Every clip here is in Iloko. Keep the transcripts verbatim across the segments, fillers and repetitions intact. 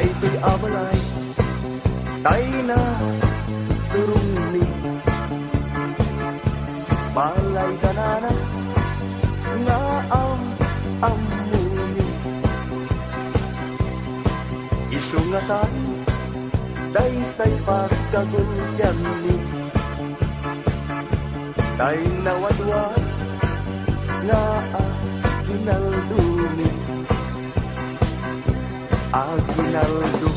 Daytoy a balay, tay na turongmi. Balay da nana nga am-ammomi. Isu nga tay, daytay pagkagulpianmi. Tay nawadwad nga aginaldomi. Aginaldo,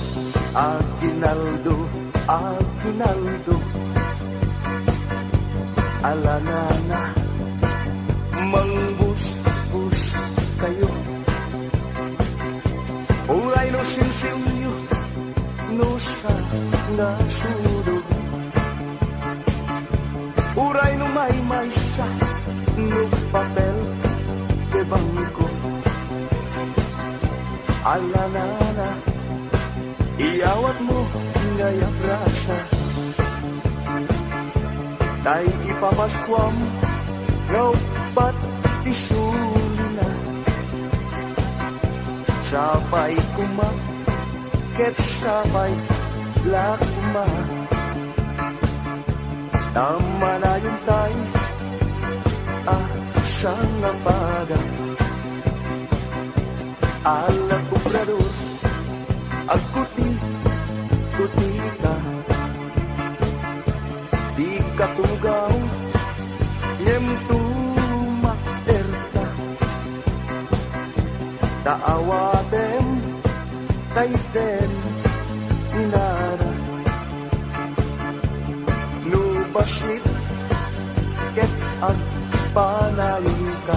aginaldo, aginaldo. Ala nana, mangbusbos kayo. Uray no sinsilyo, no sanga sudo. Uray no maymaysa, no papel de bangko. Ala nana, iyawatmo ngay a brasa. Tay ipapaskuam nga uppat ti sulina. Sapay koma ket sapay la koma. Ta manayon tay a sangapada. Ala, Obrador, agkuti-kutika. Dika tumugaw ngem tumakderka. Ta awatem, tay ten inara. No bassit ket agpanayon ka.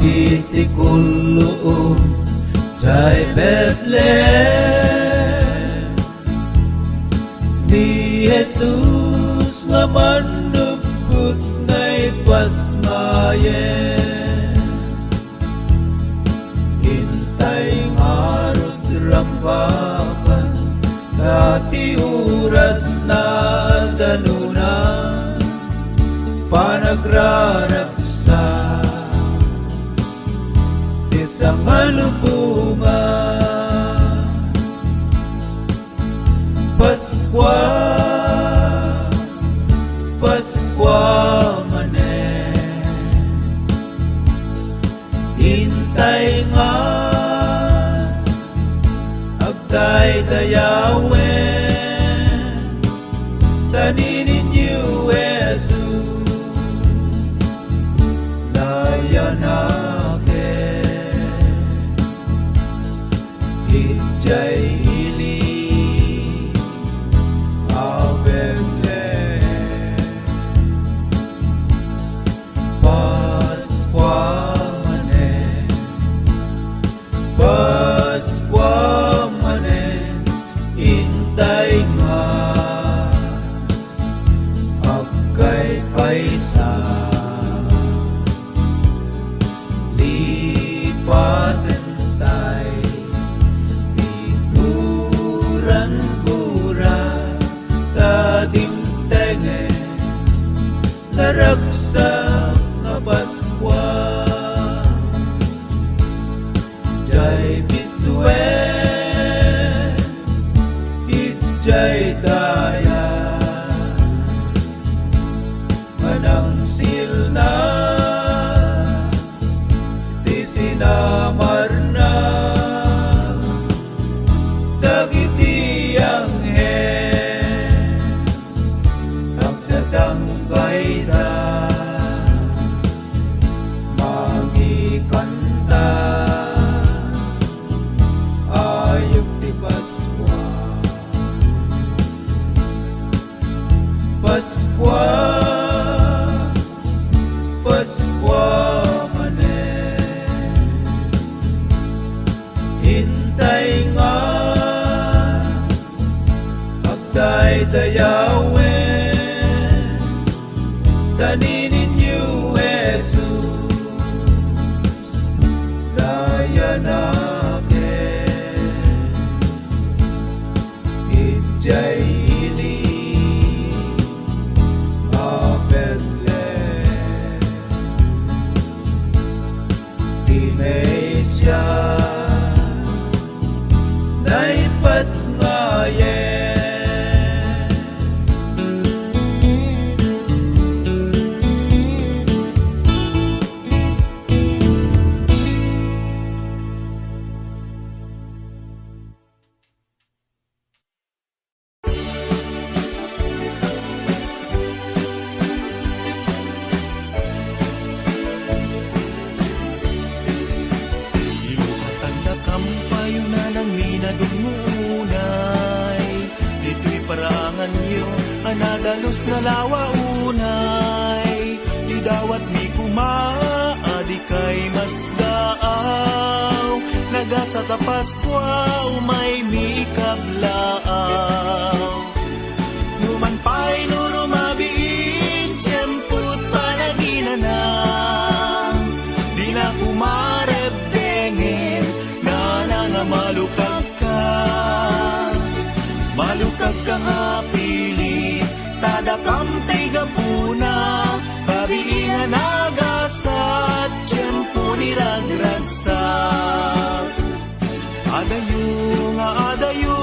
iti kulluom jay Betlehem. Ni Jesus nga mannupot naipasmayen. Intay ngarud rambakan, ta ti oras na danona panagraragsak ti sangalubongan. Paskua, Paskua manen. Intay nga agdaydayawen, ta ni Jesus nayanaken idiay ili a Betlehem. Paskua manen, Paskua manen, intay nga agkaykaysa. Lipatentay ti guragura ta dimtengen naragsak nga Paskua. Jay bituen, idiay daya, manangsilna ti sinamarna dagiti anghel. Agtatangkayda, mangikanta, ayup ti Paskua. Paskua, Paskua manen. Intay nga agdaydayawen, ta ni Jesus nayanaken idiay ili a Betlehem. Ti Mesias naipasngayen. Ilukatanna kampayo nanang minadungunay. Ditoy paraanganyo a nadalus nga lawa unay. Idawatmi koma a dikay masdaaw. Nagasat a Paskua, umay mi ikablaaw. Numan pay no rumabiin, tiempot panaginana, dina koma rebbengen, nana nga malukagka. Malukagka nga pilit, ta dakam ti gapuna, babiin a nagasat, tiempo ni ragragsak. Adayo nga adayo,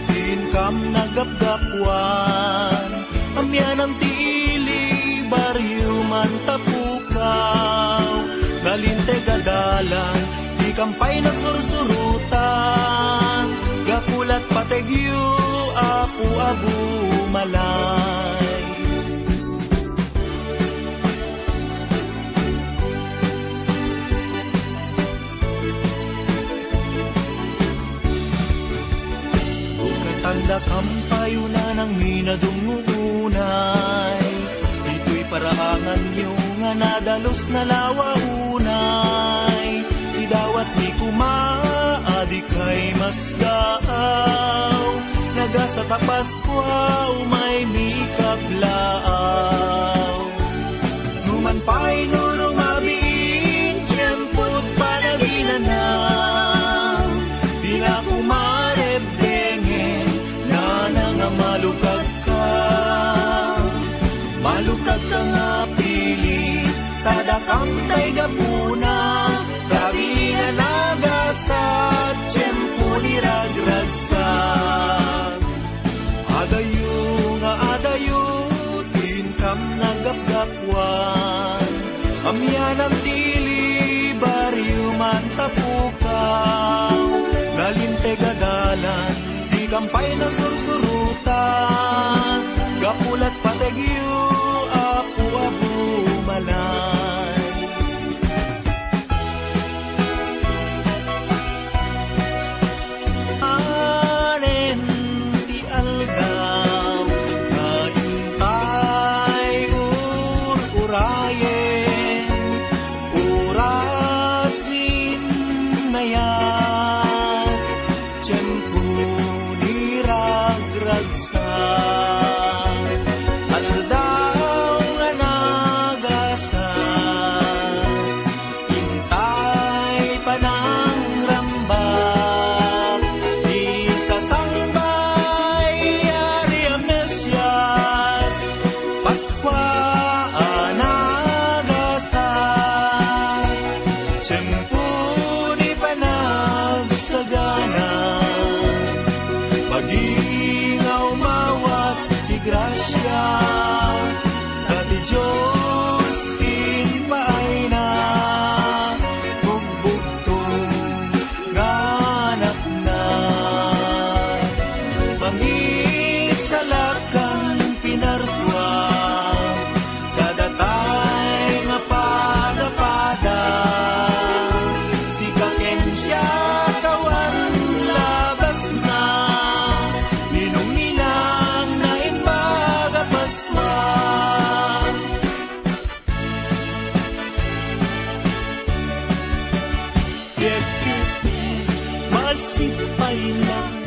ti inkam nagapgapuan. Amianan ti ili, barrio man ta pukaw. Nalinteg a dalan, dikam pay nasursurutan. Gapu lat pategyo, Apo a bumalay. Bukatan dakam pay unanang minadungunay. Ditoy paraanganyo nga nadalus na lawa unay. Tapukaw, nalinteg a dalan, dikam pay nasursurutan, gapu la't pategyo, Apo a bumalay. Anen ti aldaw nga intay ur-urayen, oras ni nayat, tiempo ni ragragsak, aldaw nga nagasat. Intay panangrambak, isasangbay Ari a Mesias, Paskua a nagasat, tiempo ni panagsagana, pagingaw mawat ti grasia, ta ti Dios impaayna, bugbugto nga anakna. Mangisalakan pinarsua, kadatay nga padapada, sika ken siak awan labasna, ninong ninang naimbag a Paskua. Ket masipay lang,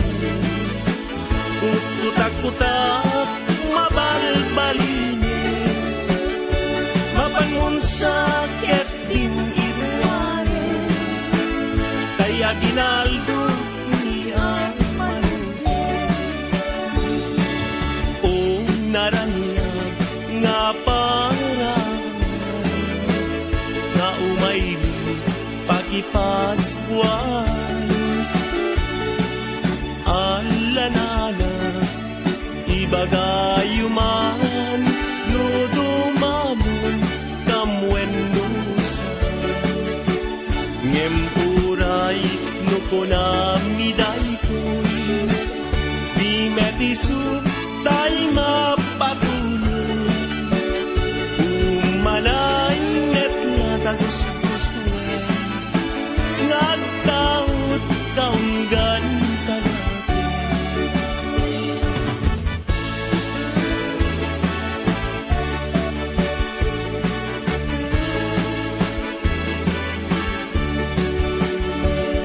utkutak-kutak, mabalbalinen, mapanmunsa ket din-iruaren, tay aginaldo ni Amanuel. O naraniag nga para nga umaymi pakipaskuan, allanana, ibagayo man no dumanon kam wenno saan. Ngem uray no kunami daytoy, di met isu tay mapatulong. Umanay met nga tagusgustoen nga agtaud kaunggan ta natin.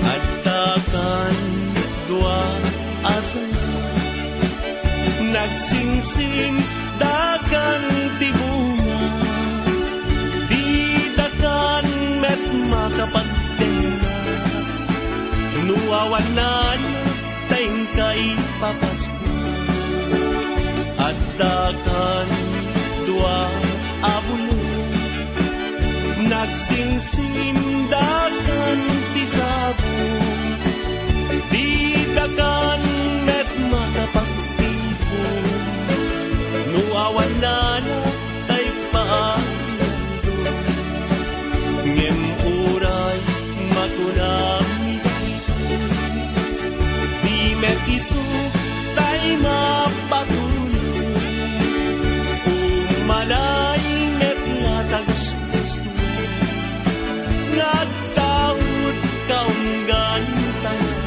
Addakan dua a sanga, nagsinsindakan ti bunga, didakan met makapagtengnga, no awan nana, ta inka ipapaskuak. Addakan dua a bulong, nagsinsindakan ti sabong, didakan met makapagtipon, no awan nana, tay paagdon. Ngem uray makunami daytoy, di met isu tay mapatulong. Umanay met nga tagusgustoen nga agtaud kaunggan ta natin.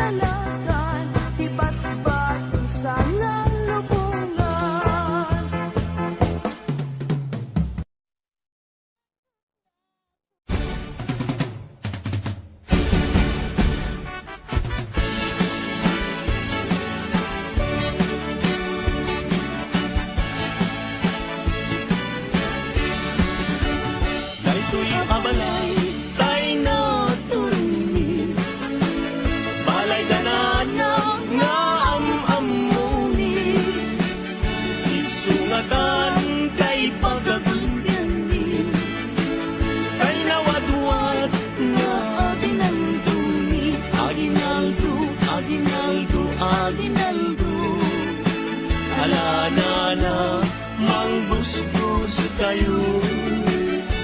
Nakan ti basbas sa ngalubongan. Daytoy a balay tay naturongmi, balay da nana nga am-ammomi. Isu ngatan tay pagaguddanmi, tay nawadwad nga aginaldomi, aginaldo, aginaldo, aginaldo. Ala nana, mangbusbos kayo.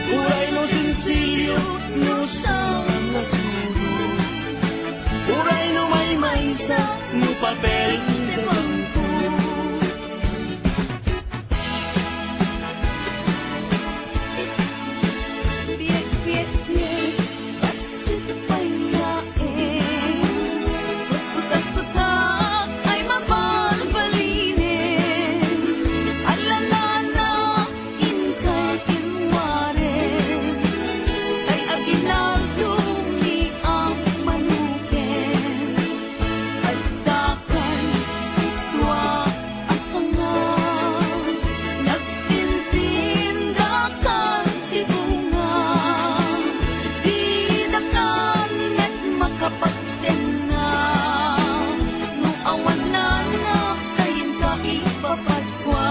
Uray no sinsilyo, no sangasudo. Uray no maymaysa, no papel de bangko. Piek, piek, piek. Bassit pay laeng, putputtak-puttak ay mabalbalinen. Ala nana, inkay ken warem, tay aginaldomi a manuken. Adda kay tua a sanga, nagsinsindakan ti bunga. Didakan met makapagtenna, no awan nana, tay inka ipapaskua.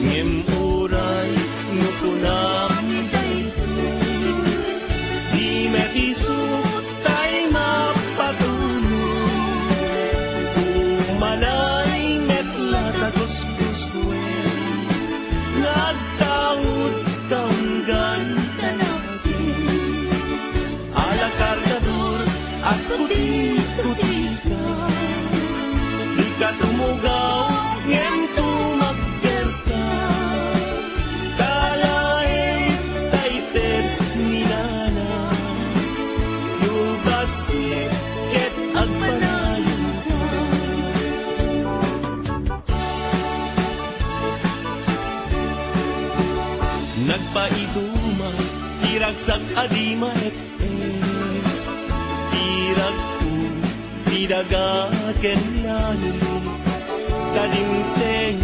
Ngem uray no kunami daytoy, di met isu tay mapatulong. Umanay met la ta kuskusen, nga agtaud kaunggan kanakin. Ala kargador, agkuti-kutika. Dika tumugaw, ngem tumagderka. Talaem tay ted ni nana. No bassit ket agpanayon. Nagpaiduma ti ragsak a di maet-et, ti ragko ti daga ken langit. Ta dimteng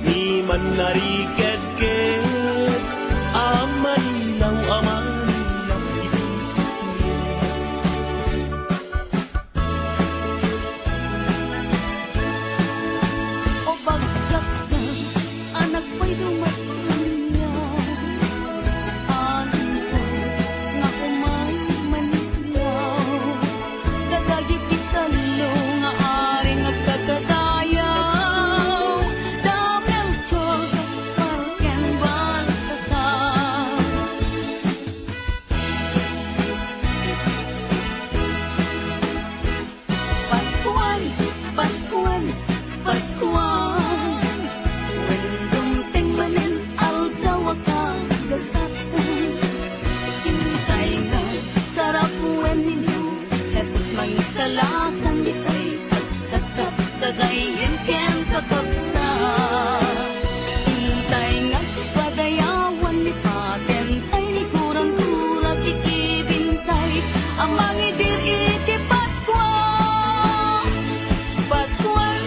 ni mannariketket a malilaw a malilaw iti siket. O bagkakna a nagpaiduma ti kaniak, anenko nga umay manilaw. Kadagiti tallo nga aring agkakadayaw, da Melchor, Gaspar, ken Baltasar. Paskuan, Paskuan, Paskuan. Wen dumteng manen aldaw a kagasatan. Intay nga sarap wen ni Jesus mangisalakan, itay agtattatagay ken kakabsat. Intay nga padayawan ni Patentay, ni Kurantura, kikibintay a mangidir iti Paskua. Paskuan,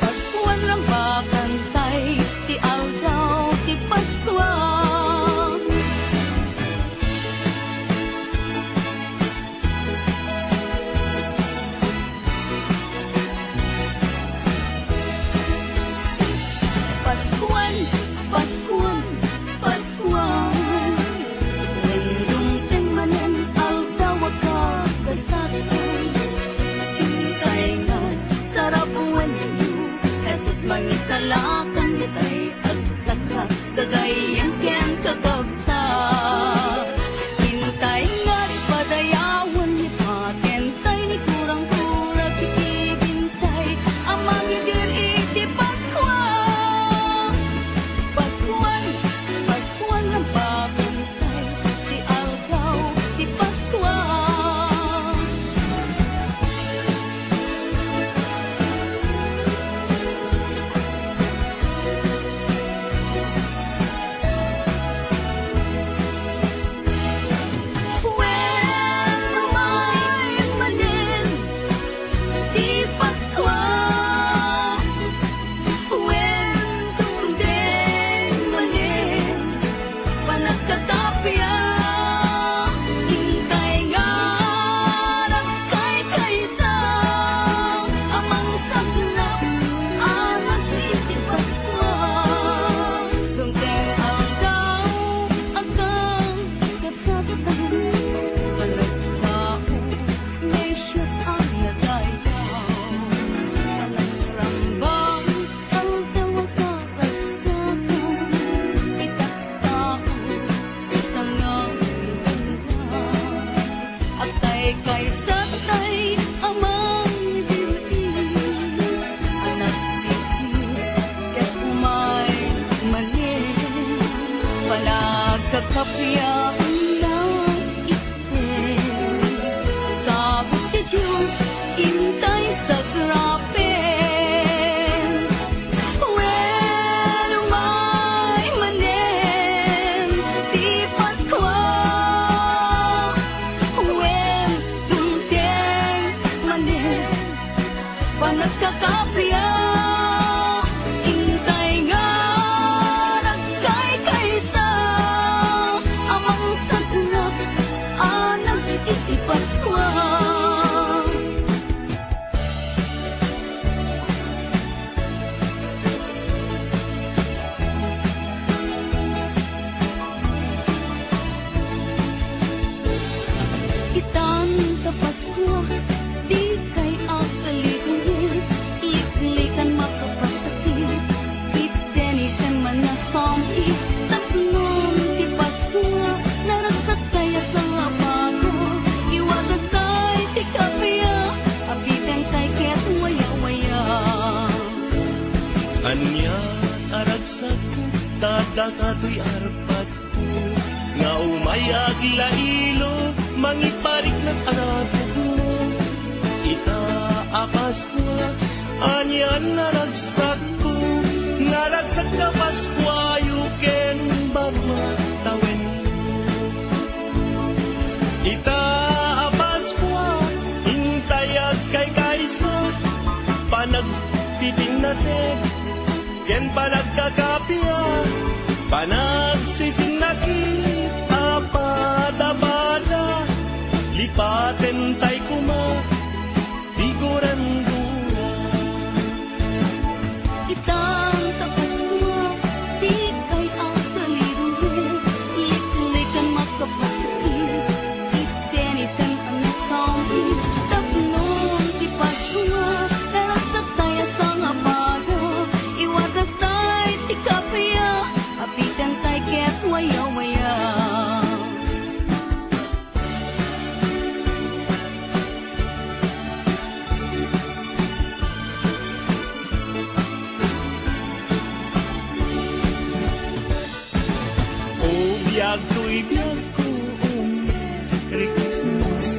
Paskuan, rambakantay ti aldaw ti Paskua. Kaysa tay amang dil-i, Anak ti Dios, ket umay manen, panagkakapiaennak ited. Sabot ti Dios, intay sagrapen. Wen, umay manen ti Paskua. Wen, dumteng manen. Panagkakapia, intay nga nagkaykaysa, a mangsagnak a nagiti Paskua. Itan ta Paskua, dikay akalidungit, liklikan makapasakit, iteni sen man nga sangkit, tapno ti Paskua, naragsaktay a sangabaga, iwataskay ti kapia, abitentay ket wayawaya. Ania a ragsakko, ta dagatoy arpadko, nga umay aglailo, mangipariknak a natugno. Ita a Paskua, anian a ragsakko, nga ragsak a Paskuayo ken barua tawen. Ita a Paskua, intay agkaykaysa, panagpipinnated, ken panagkakapia, panagsisinnakit a pada-pada, lipatentay koma ti gurangura. Itan ta Paskua, dikay akalidungit, liklikan makapasakit, iteni sen a nga sangkit, tapno ti Paskua, naragsaktay a sangabaga, iwataskay ti kapia, abitentay ket wayawaya. O biag toy biagko, o Merry Christmas.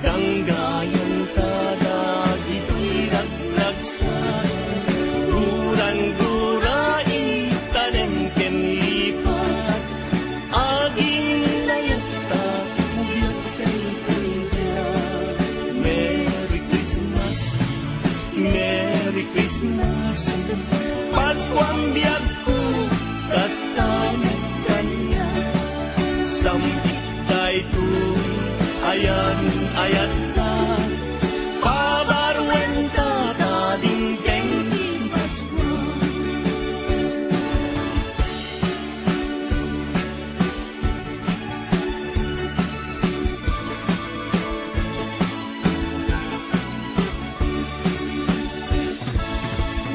Danggayan ta dagitoy ragragsak. Gurangura, itanem ken lipat. Aginggayatta, o biag daytoy biag. Merry Christmas, Merry Christmas. Paskuan biagko, kasta met kaniak. Sambit daytoy ayan-ayatta. Pabaruenta ta dimteng ti Paskua.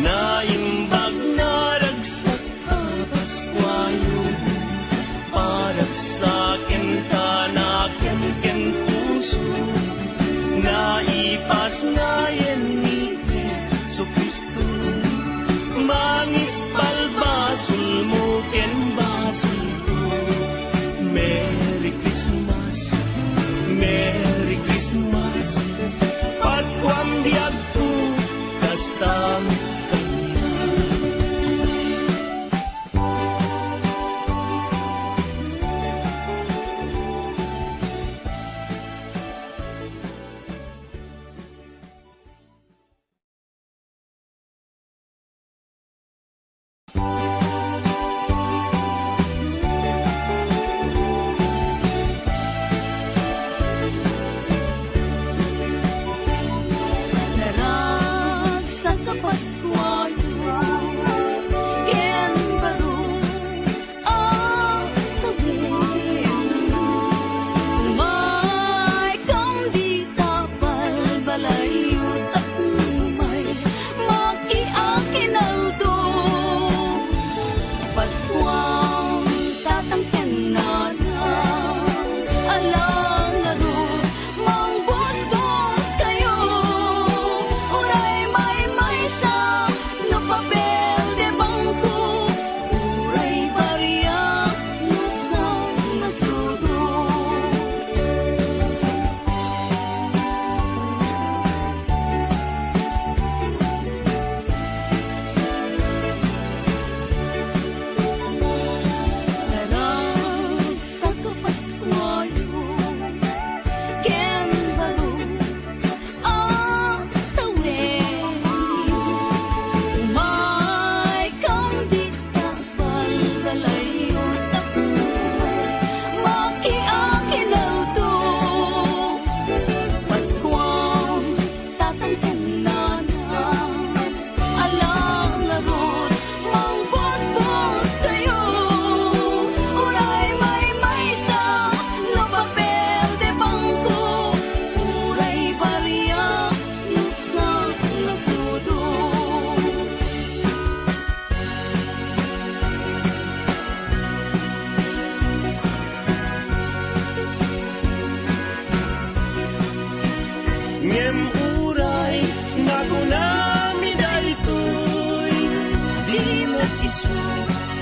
Naimbag, naragsak a Paskuayo, paragsaken ta nakem ken puso.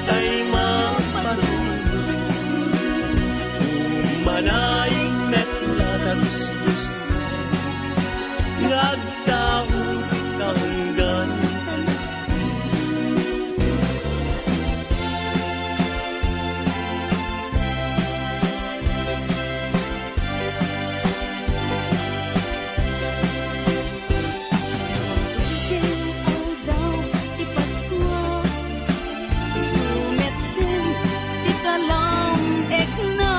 tay mapadulong. Umanaing met la ta gusgusto nga agtaud ka unggan. Aldaw ti Paskua, isu met ti kalam-ekna.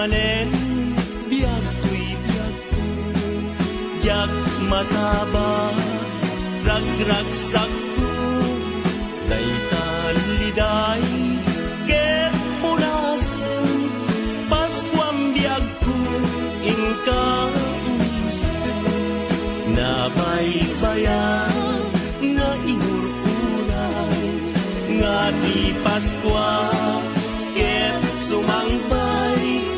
Manen biag toy biagko, diak masaba, ragragsakko, dayta liday ket punasem, Paskuam biagko, inka umsem, nabaybaya nga inur-uray, nga ti Paskua ket sumangbay,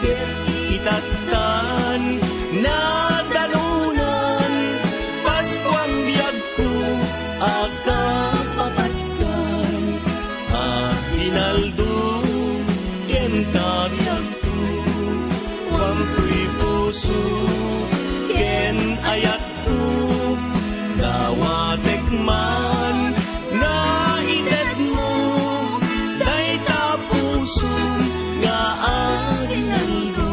ket itattan, nadanunan, Paskuam biagko a kapapatkan, aginaldo ken kabiagko, kuamtoy puso ken ayat ko, dawatek man nga itedmo dayta pusom nga aginaldo.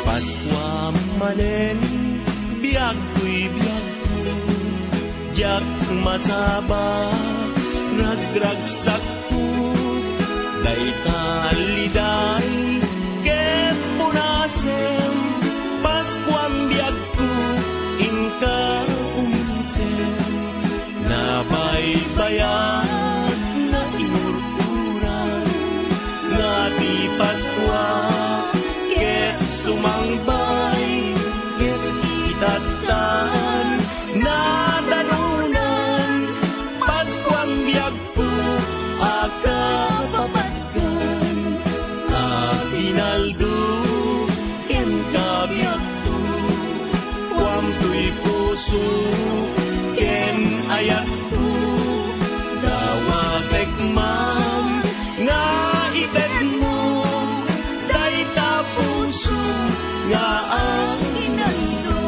Paskua manen, biag toy biagko, diak masaba, ragragsakko, dayta liday ket punasem, Paskuam biagko, inka umsem, nabaybayag nga inurkuran, nga ti Paskua ket sumangbay, ket itattan, nadanunan, Paskuam biagko a kapapatkan, aginaldo ken kabiagko, kuamtoy puso ken ayatko, dawatek man nga itedmo dayta puso nga aginaldo.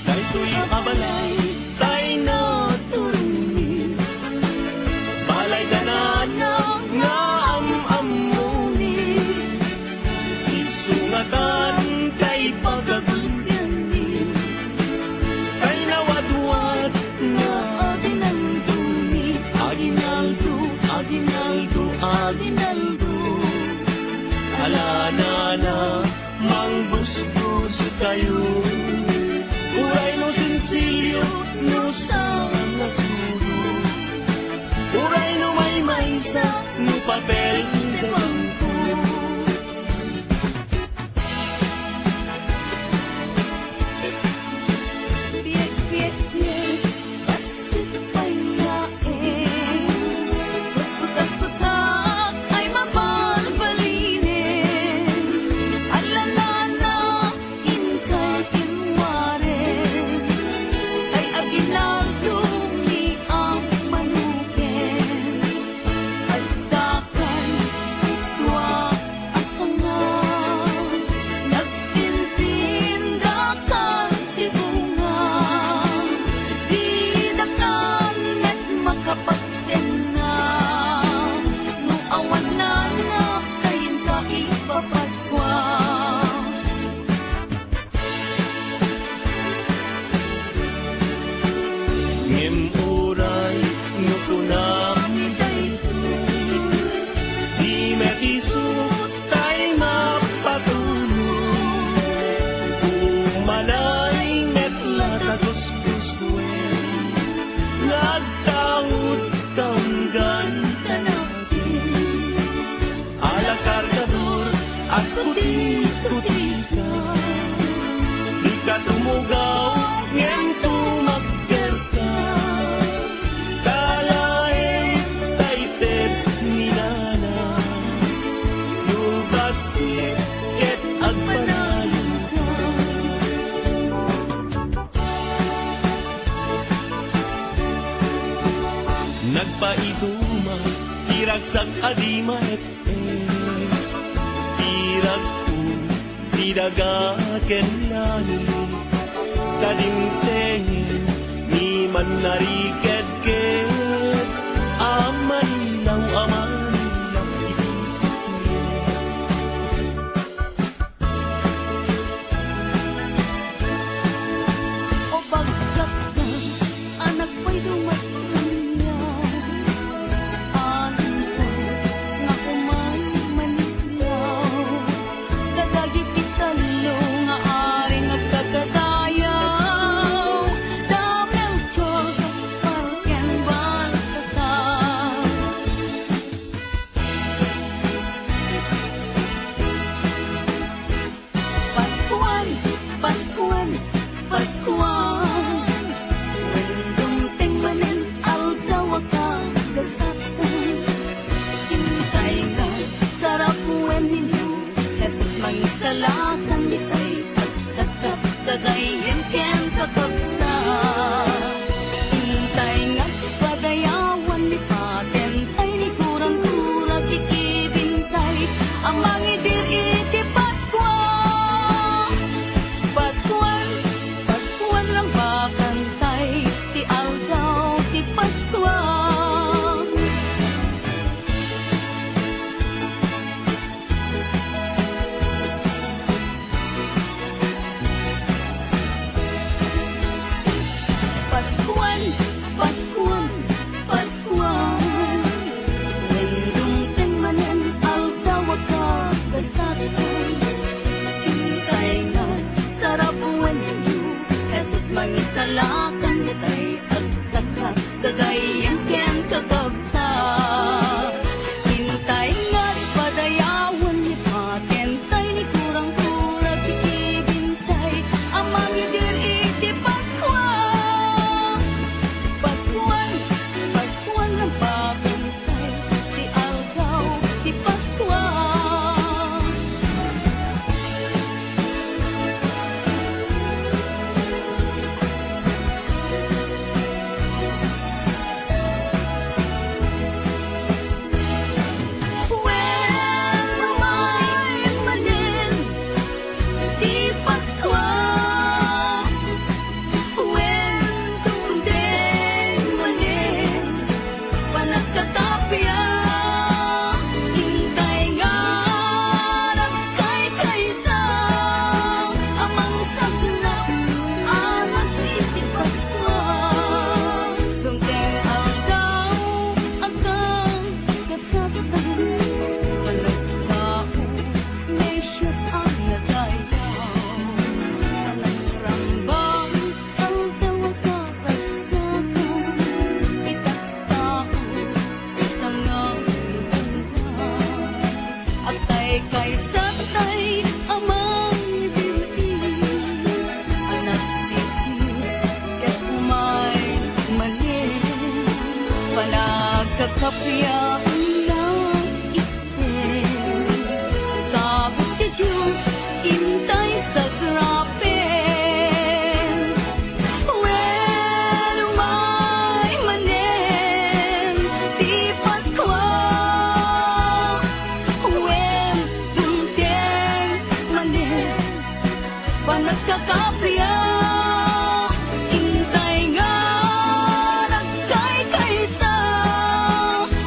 Daytoy a balay tay naturongmi, balay da nana nga am-ammomi. Isu ngatan tay pagaguddanmi, tay nawadwad nga aginaldomi. Aginaldo, aginaldo, aginaldo. Ala nana, manggusgos kayo. Uray no sinsilyo, no sangasulo. Uray no maymaysa, no papel de bangko. Piek, piek, piek, bassit pay laeng. Basputak-putak ay mabalbalinen. Ala nana, inkay kinwaren. Ay aginaldo ni ang manuken. Ay dakay, Ti ragsak a di maet-et, ti ragko, ti daga ken langit, ta dimteng ni mannariketket a manilaw a manilaw iti sipnget. O bagkatna a nagpaydo met kaniak, alingko nga umay manilaw. Kadagiti tallo nga aring agkakadayaw, da Melchor, Gaspar, ken Baltasar. Paskuan, Paskuan, Paskuan. Wen dumteng manen aldaw a kagasatan. Intay nga sarap wen ni Jesus mangisalakan itay agtatkak, kadayen ken kakabsat. Intay nga padayawan ni patentay ni kurang-kurang kikibintay a mangidir iti Paskua. Paskuan, Paskuan, lang bakantay ti aldaw ti Paskua. Paskuan, Paskuan, Paskuan. Wen dumteng manen aldaw a kagasatan. Intay nga sarap wen ni Jesus mangisalakan itay agtatkak, kadayen ken kakabsat. Intay nga padayawan ni patentay ni kurang-kurang kikibintay a mangidir iti Paskua. Paskuan, Paskuan, lang bakantay ti aldaw ti Paskua. Wen umay manen ti Paskua, wen dumteng manen panagkakappia, intay nga nagkaykaysa a mangsagna a nagtitipaskua. Dumteng aldaw a kagasatan, panagtao ni Jesus a nadayaw, panangrambang aldaw a karagsakan, itattao ti sangag ni Juan. Agkaykaysattay a mangibirdi, Anak ti Dios, ket umay manen panagkakappia a nagitpel. Sabut ti Dios, intay sagrapen. Wen umay manen ti Paskua, wen dumteng manen panagkakappia, intay nga nagkaykaysa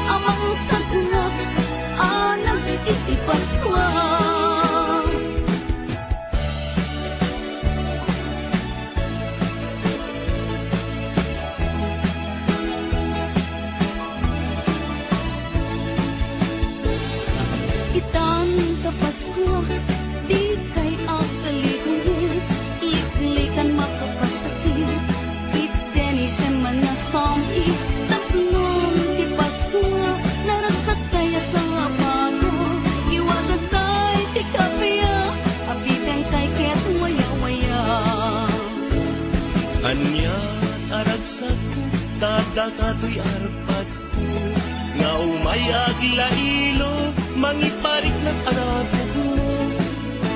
a mangsagna a nagtitipaskua. Itan ta Paskua, dikay agkaligunget, liklikan makapasakit. Itden ni Semana Santi, tapno ti Paskua, naragsaktay a sabado, iwagaskay ti kappia, apitengkay ket wayawaya. Ania a ragsakko, ta adda katoy arpadko, nga umay aglailo, mangipariknak a raputmo.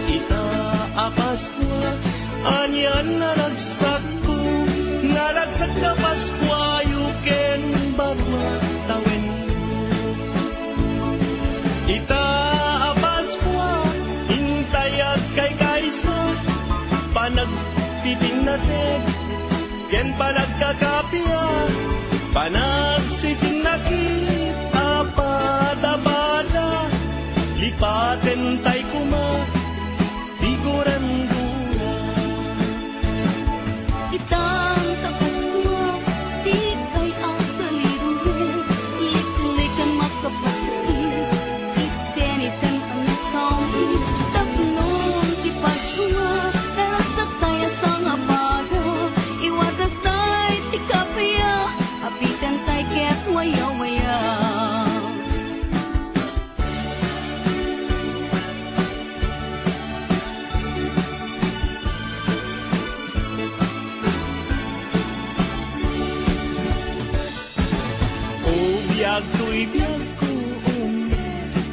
Ita a Paskua, anian a ragsakko, naragsak a Paskuayo ken barua tawen.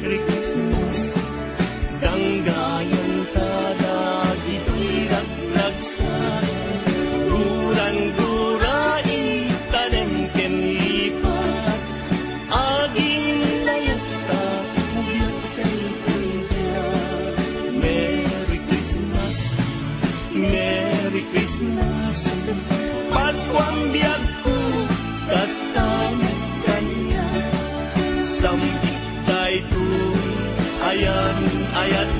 Merry Christmas. Danggayan ta dagitoy ragragsak. Gurang-gura, itanem ken lipat. Aging layat ta, biag daytoy biag. Merry Christmas, Merry Christmas. Paskuam biagko, kasta met kaniak. Sambit daytoy ayan-ayat